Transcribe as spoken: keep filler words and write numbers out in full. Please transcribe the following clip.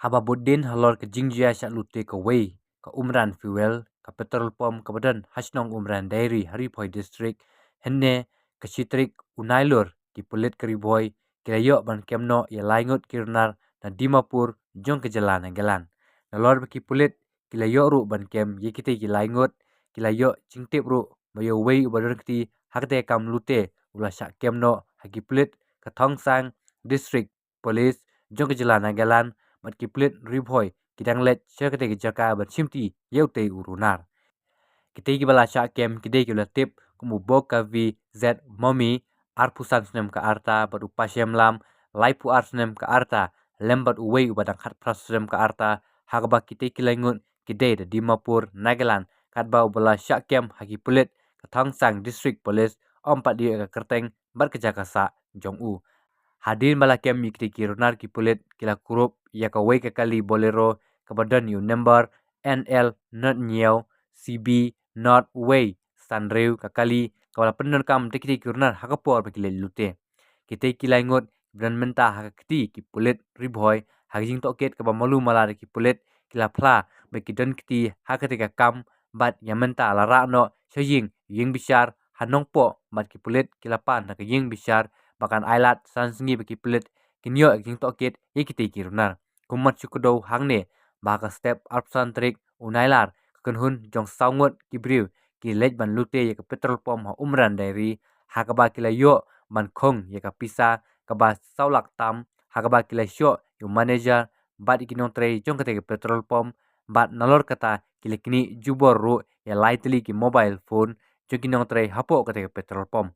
Haba bud dien halor ka jingjia shah lute kawei ka Umran Fuel, ka petrol pump kaba don ha shnong Umran Dairy ha Ri Bhoi District, hynne ka shi tarik u Nailur, ki pulit ka Ri Bhoi ki la ïoh ban kem noh ïa lai ngut ki runar na Dimapur jong ka jylla Nagaland. Nalor ba ki pulit ki la ïoh ruh ban kem ïa kitei ki lai ngut, ki la ïoh jingtip ruh ba ïa uwei uba don kti ha katei ka kam lute u la shah kem noh ha ki pulit ka Tongsang District Police jong ka jylla Nagaland, bad ki pulit Ri Bhoi ki dang leit sha katei ka jaka ban shimti ïa utei u runar. Kitei kiba la shah kem ki dei kiba la tip kum u Bokavi Z Momi, arphew san snem ka rta, bad u Pashem Lam, laiphew ar snem ka rta, lem bad uwei uba dang khatphra snem ka rta, ha kaba kitei ki lai ngut ki dei da Dimapur, Nagaland, katba uba la shah kem ha ki pulit ka Tongsang District Police ym pat ïoh ïa ka kyrteng bad ka jaka sah jong u. Hadien ba la kem ïa kitei ki runar, ki pulit ki la kurup ïa kawei ka kali Bolero kaba don ïa u number N L not hynñiew C B not wei san hynriew, ka kali kaba la pyndonkam da kitei ki runar ha ka por ba ki leit lute. Kitei ki lai ngut kiba don mynta ha ka kti ki pulit Ri Bhoi, ha ka jingtohkit kaba malu mala da ki pulit, ki la phla ba ki don kti ha katei ka kam, bad ïa mynta la rah noh sha ïing, ïing bishar ha Nongpoh, bad ki pulit ki la pan na ka ïing bishar ba kan ailad san sngi ba ki pulit kin ïoh ïa ka jingtohkit ïa kitei ki runar. Kumno shu kdew hangne ba ha ka step arphew san tarik u Nailar, ka kynhun jong saw ngut ki briew ki leit ban lute ïa ka petrol pump ha Umran Dairy, ha kaba ki la ïoh ban khong ïa ka pisa kaba saw lak tam, ha kaba ki la shoh ïa u manager bad ïa ki nongtrei jong katei ka petrol pump, bad nalor kata ki la knieh jubor ruh ïa lai tylli ki mobile phone jong ki nongtrei hapoh katei ka petrol pump.